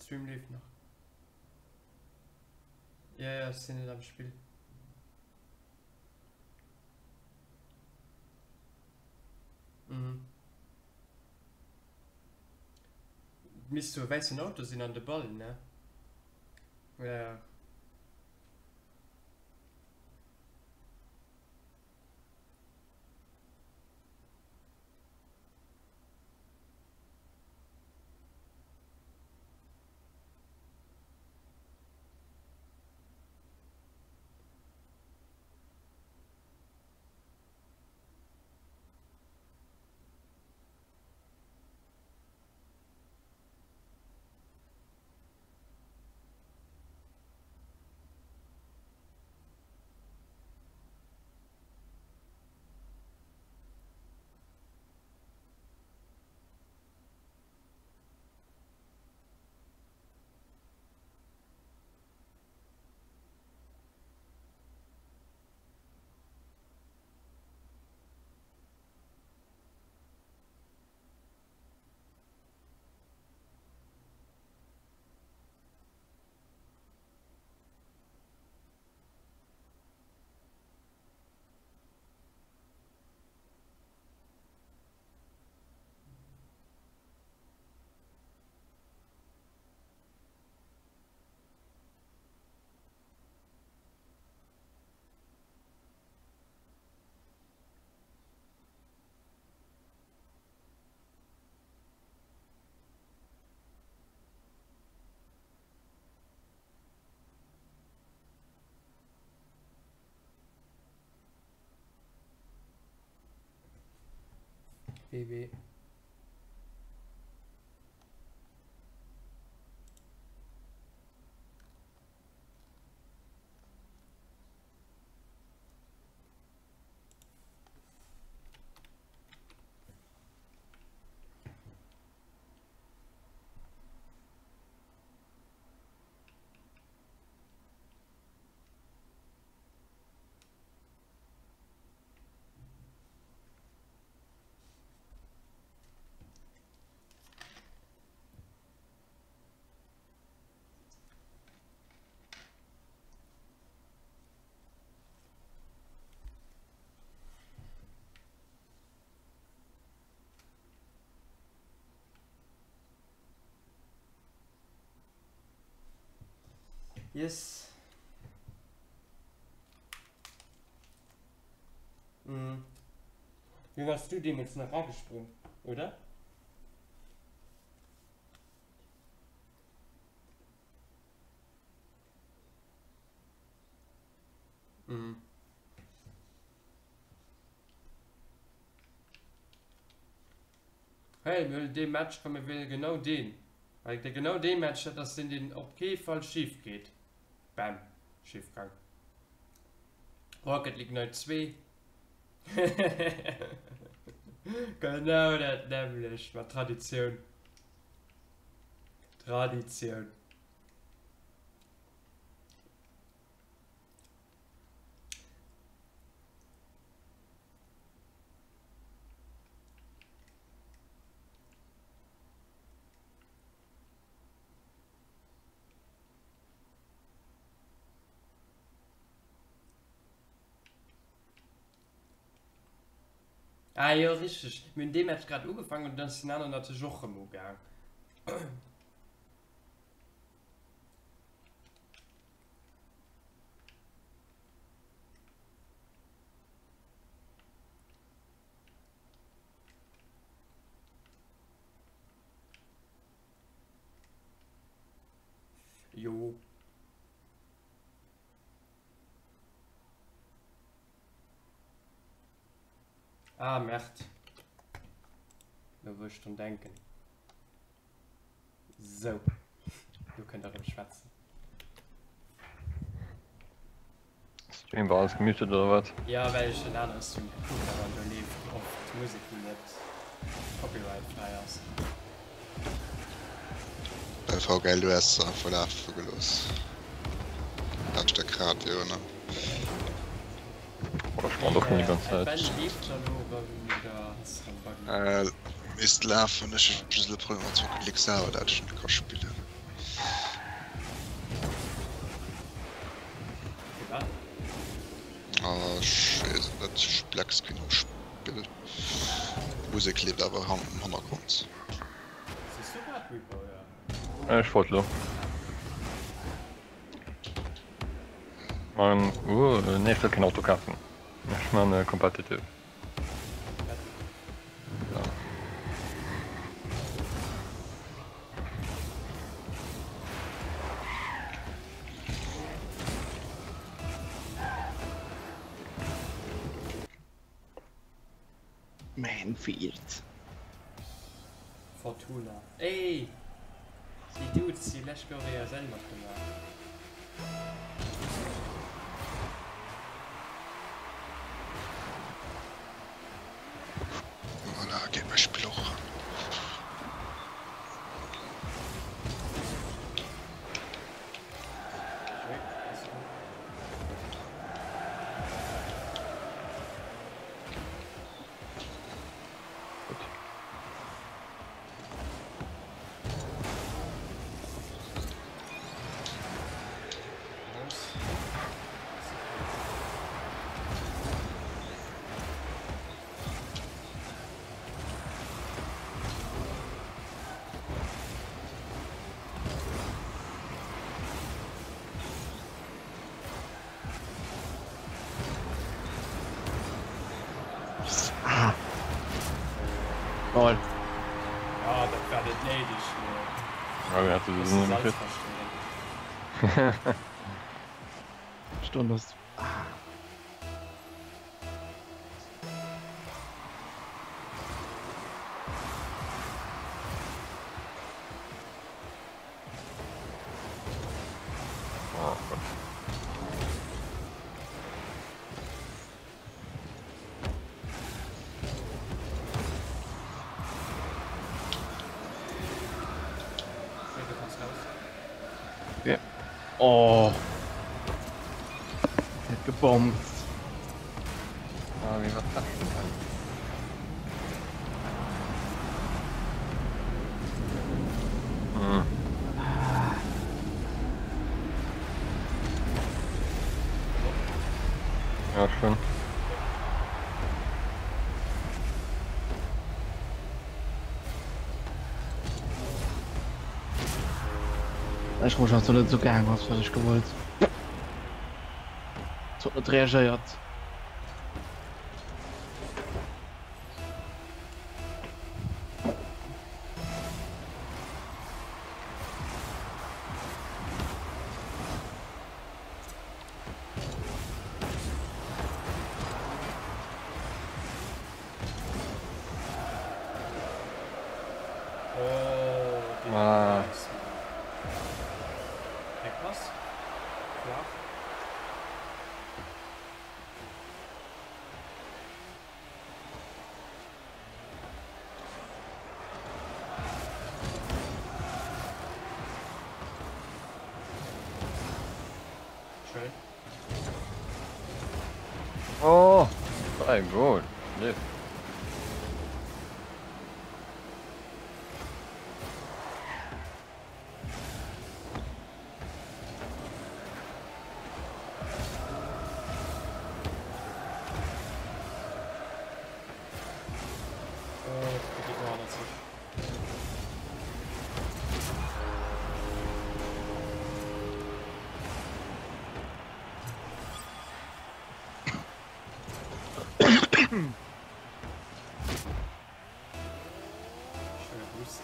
Stream leeft nach. Ja, ja, ech sinn net am Spill. Mhm. Misst sou e wäissen Auto sinn an de Ball, ne? Ja, ja. BB. Yes. Mhm. Wéi wars du deemools nach ragesprong, oder? Mhm. Hey, mir huelen dee Match, komm mir wielen genau deen, well de genau dee Match, dat ass deen, deen op kee Fall schif geet. Bam, schif gaang. Rocket League Night 2. Genau dat nämmlecht, mat Traditioun. Traditioun. Ah jo, richteg. Mir hunn dee Match grad ugefaangen an dann ass den aneren natierlech och rëm ugaang. Jo. Ah, Merde. Lo wou ech drun denken. Sou, lo kënnt der rëm schwätzen. Stream war alles gemutet oder wat? Ja, well ech en anere Stream gekuckt hat an do leeft oft Musek déi net copyright fräi ass. VGL du häss se einfach lafe gelooss. Laanscht der Kratio ne? Misst lafen, ech hu just e Problem mat Rocket League selwer dat ech net ka spillen. Ech weess et net, ech Black Screen am Spill. D'Musek leeft awer am Hannergrond. Siehst du grad Reaper oder? Ech wollt lo. Man, uh, nee, ech wëll keen Auto kafen. Ech man competitive. Manfield. Fortuna. Ey! Déi Dudes, déi lescht Joer ESL matgemaach. Voilà, geet mäi Spill och. Ah. Lol. Ja, dat war net néideg. Ja, mir hat Muss sowieso de net Salz gekritt. verstehen. Stunde ist. Ah. Oh Gott. Joe, du kanns raus. Ja. Oh. Der hat gebombt. Ah, wie war das denn? Hm. Ja, schön. Ech krut ass net esou gaang ass wat ech gewollt. Et huet net reagéiert. Oh, deen Ah. nice, Mann. Heckpass? Flach. Schön. Oh, sehr gut. Lift. Oh, der geht nur hannerzeg. Schöne Boost.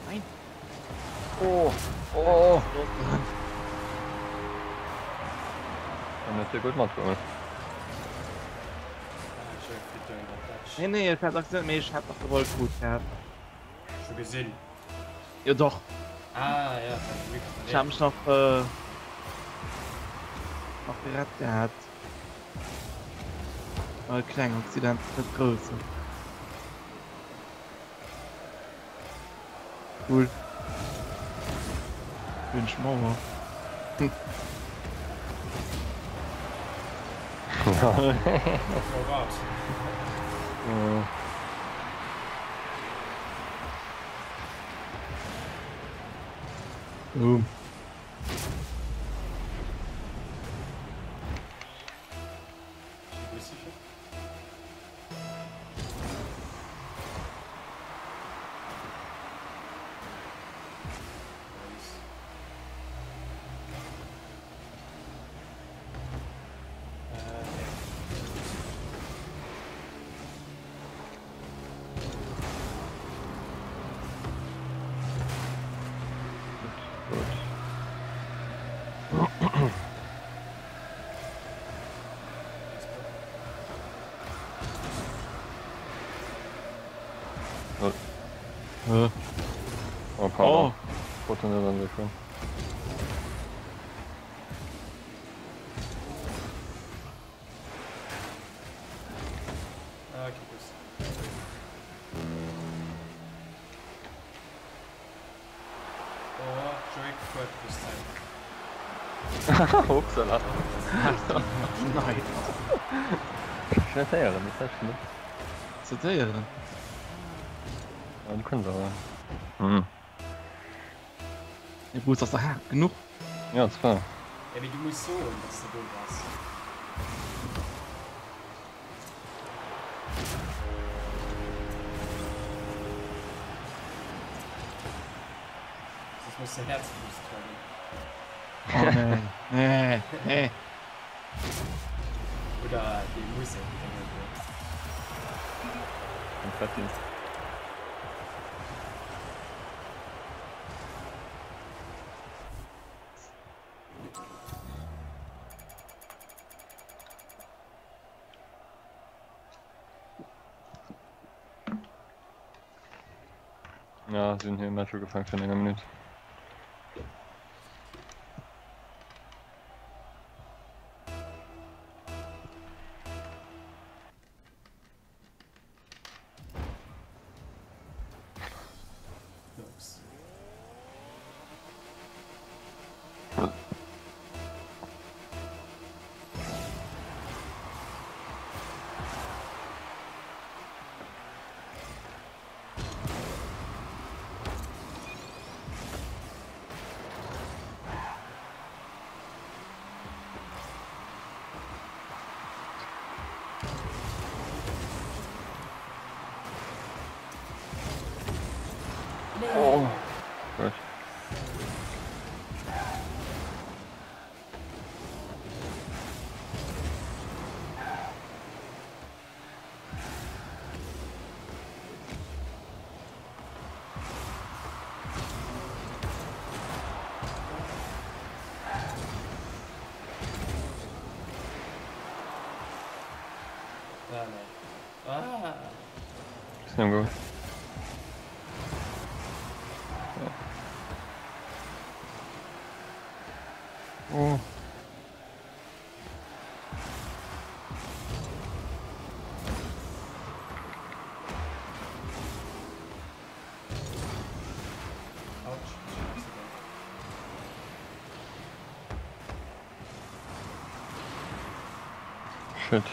Nein. Oh, oh. Dann huet hie gutt matgeholl. Nee, nee, ech hat Accident, mee ech hat nach de Ball krut gehat. Scho gesinn. Jo doch. Ah ja, Ech hat mech nach äh, nach gerett gehat. War e kleng Accident, net groussen. Cool. Wünsch Mauer. Oh Gott. Boom. Oh. Oh, pardon. Oh. Wollte net an sech hunn. Ah, okay, gut. Oh, Drake fuert bis Zäit. Hopsala. Nice. Schnell héieren, dat heißt net. Ze déieren. Ja, du kënns awer. Hm. De Boost ass der haart genuch. Ja, zwar. Ja, mee du muss soen, dass de do bass. Soss muss de Häerzboost huelen. Oh nee, nee, nee. Oder déi Musek dénge do. Konfetti. Ja, si hunn hire Match ugefaangen virun enger Minutt. Ups. Oh. Gut. Ah, nee. Ah. Ist nem gut. Oh. Autsch, ech hunn Accident. Shit.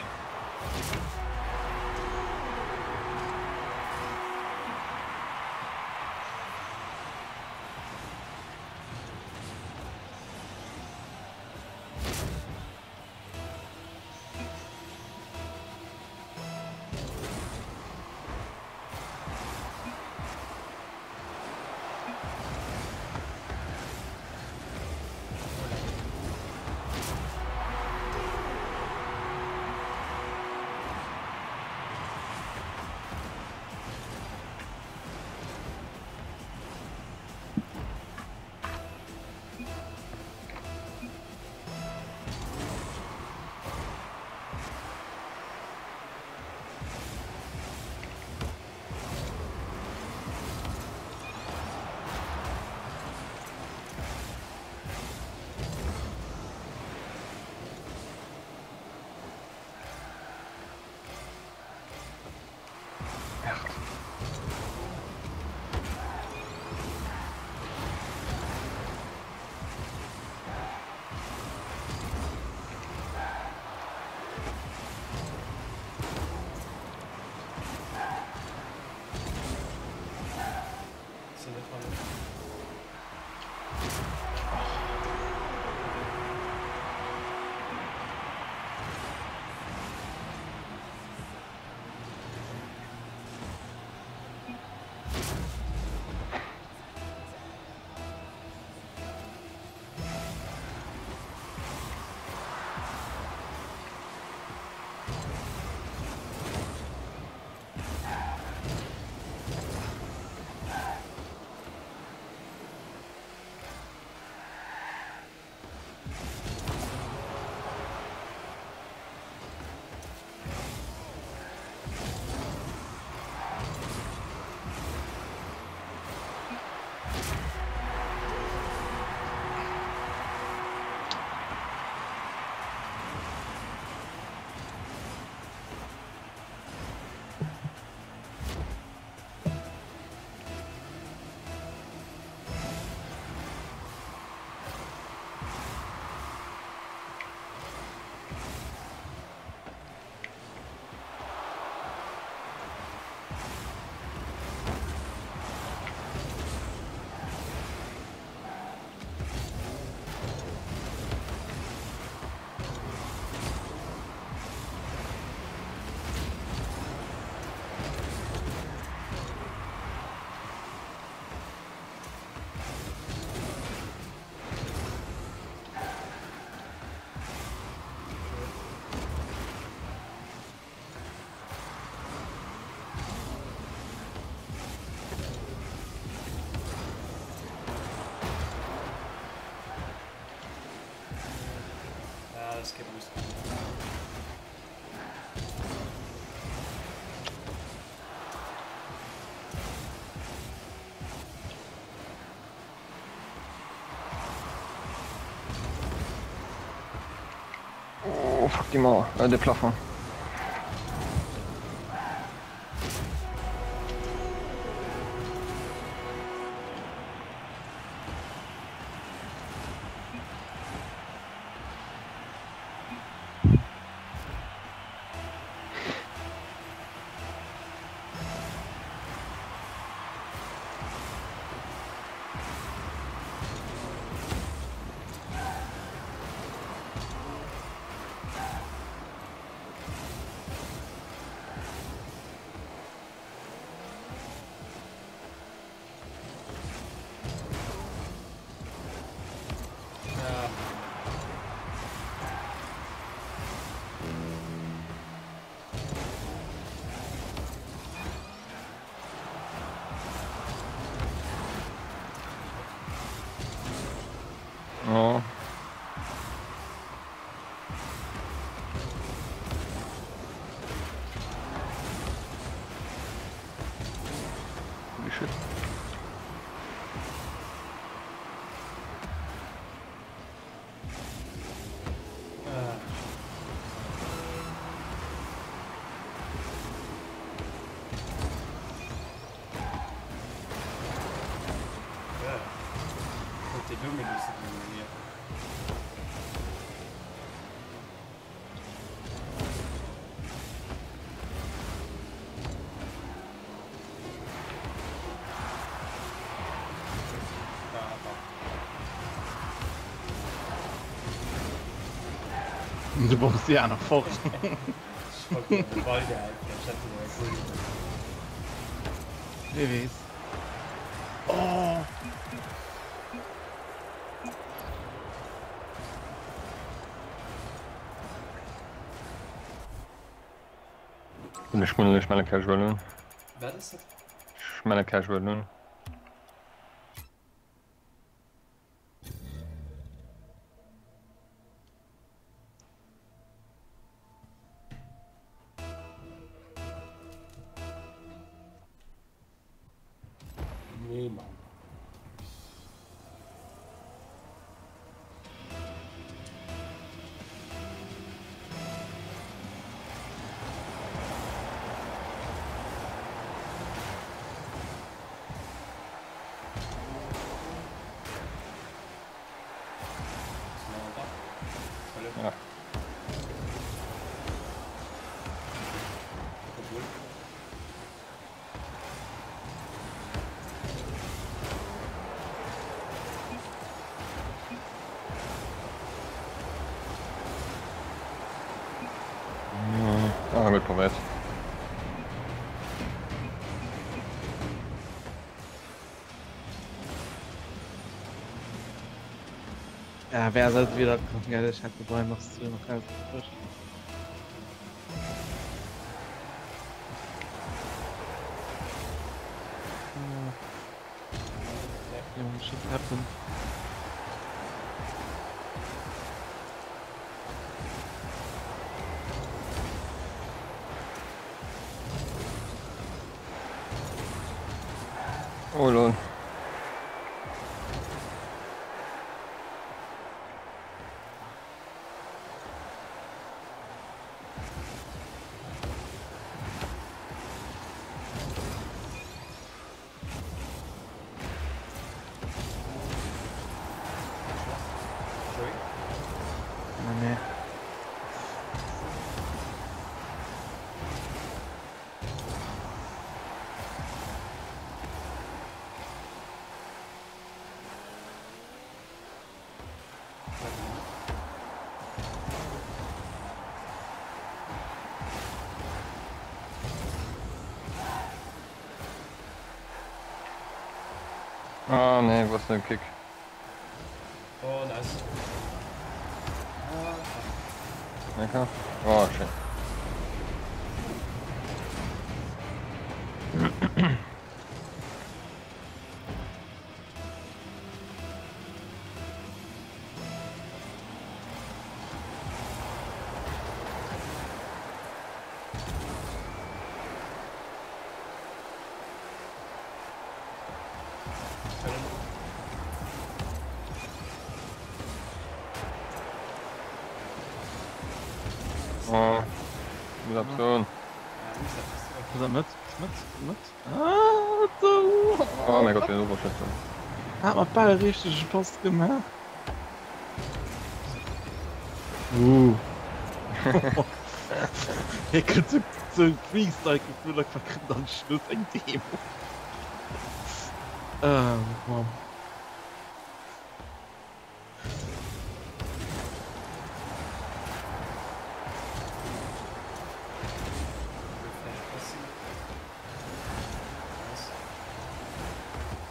Oh fuck déi Mauer, äh de Plafong. Oh. Holy shit. Du bommst déi aner fort. Wee weess. Oh! Ech mellen ech melle casual un. Wat ass dat? Ech melle casual un. Nee, Mann. Ja. Ah, gutt probéiert. Ja, wer sollte wieder kommen, gell? Ich hatte vorhin noch zu noch ganz frisch. Ja, shit happens. Oh lol. Nee, nee. Ah nee, was für ein Kick. Oh, nice. Ah, Lecker. Oh, schön. Muss eppes soen. Ja, muss eppes soen. Ass dat net? Net? Net? Ah, do! Oh mäi Gott, wéi en Oberschëtz. Hat mer bal e richtege Pass gemaach. Uh. Hie kënnt zu zu Freestyle geflunn a verkritt am Schluss eng Demo. Ah, Mann.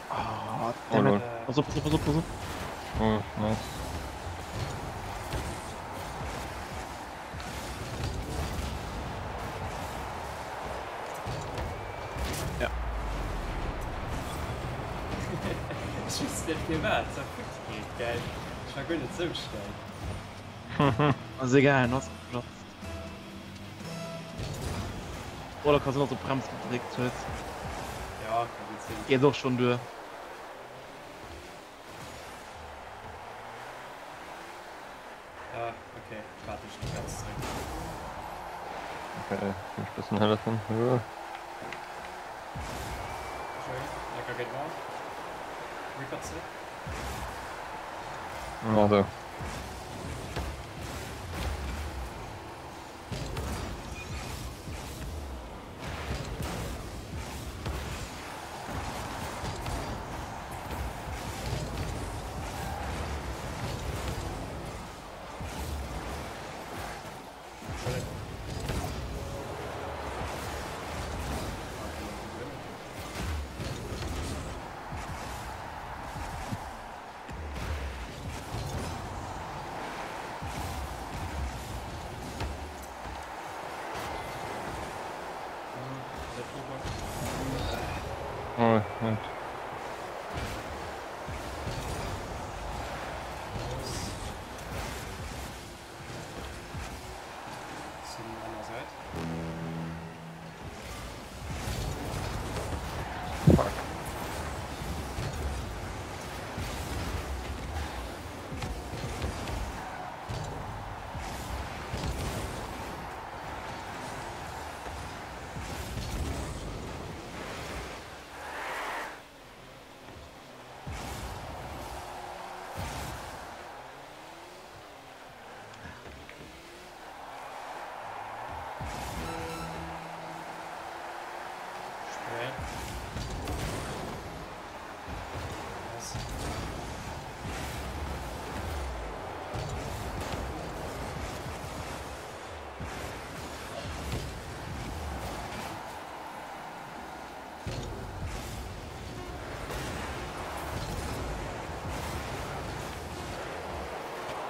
Ah, damn it. Pass op, pass op, pass op, pass op. Oh, nice. Ja. Ech weess net firwat, et war futti geet, gell? Ech war guer net sou schnell. Ass egal, en ass geplatzt. Oder ka sinn dass e Brems gedréckt huet. Ja, ka gutt sinn. Geet och schonn duer. Ah, okay, waart ech gi ganz zréck. Okay, muss ich bëssen hëllefen. Joey, lecker géint d'Mauer. Reaper zréck. Also. Oh, net. Fuck.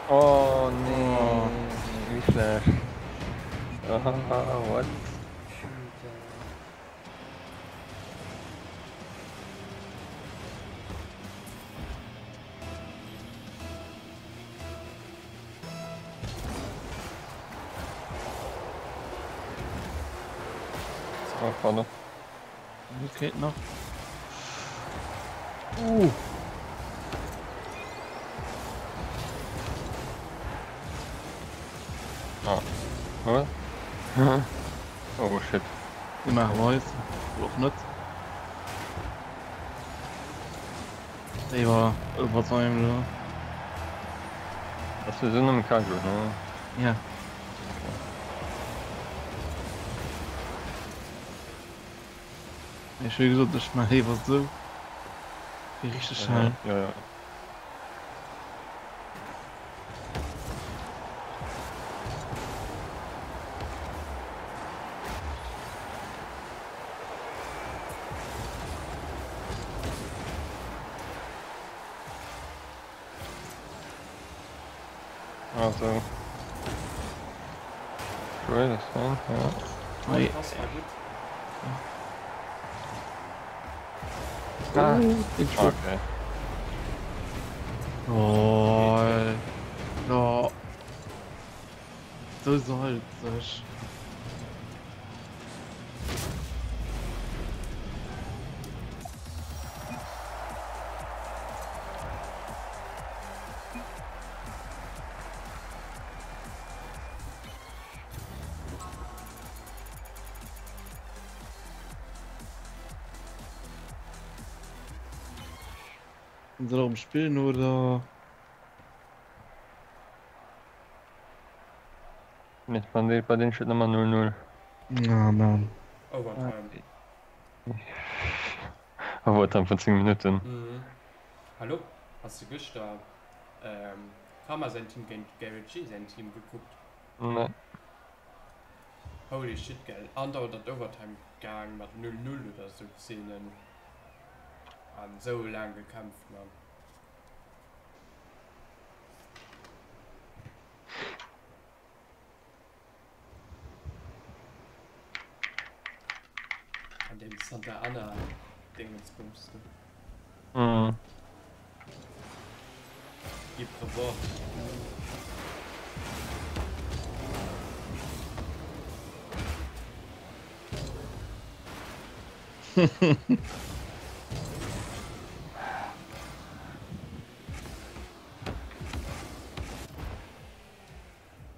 Oh nee, wéi schlecht. Ah, what? Oh, pardon. Okay, nach. Uh. Ah. What? Oh shit. Mir maache weis. Oder och net. Déi war overtime elo. Ass sowieso nëmme casual, ne? Ja. Ech hu gesot, ech maache léiwer esou wéi richteg halen. Ja, ja. Also. Cool, das dann, ja. Hei. Das war gut. Ah, Den Schwupp. okay. Oh, ja. Sou salzeg. Sinn se nach um Spillen oder? Nee, bei bei denen steet nëmmer 0-0. Ah man. Overtime. Overtime vun 10 Minutten. Mhm. Hallo, has de gëschter Karma säin Team géint Garrett G säin Team gekuckt? Nee. Holy shit gell, andauernd an d'Overtime gaang mat 0, 0 oder sou Szenen an sou laang gekämpft man. An dem Santa Anna Dingensbums do. Mhm. Gib Revanche.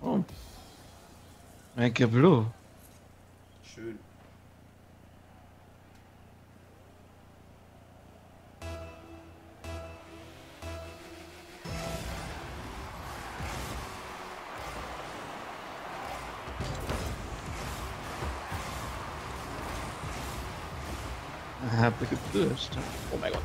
Oh. Eng Kéier blo. Schön. Hat se geduecht. Oh mein Gott.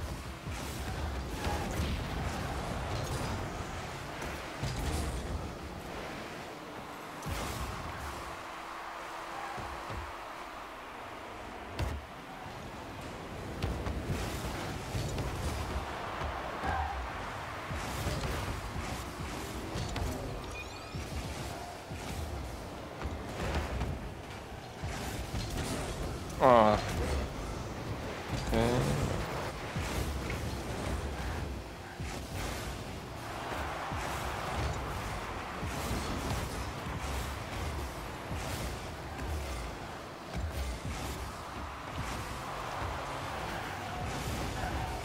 Ah. Okay.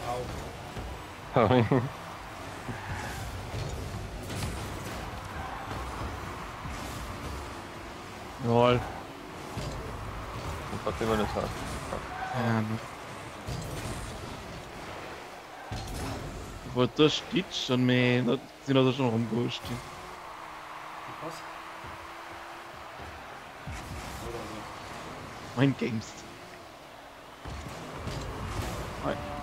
Au. Sorry. Lol. Ich hab immer das hat. Ja, ne. Wollt duerch ditchen, mee dat sinn der sech och am Gouscht. Was? Oder so. Mind Games. Hei.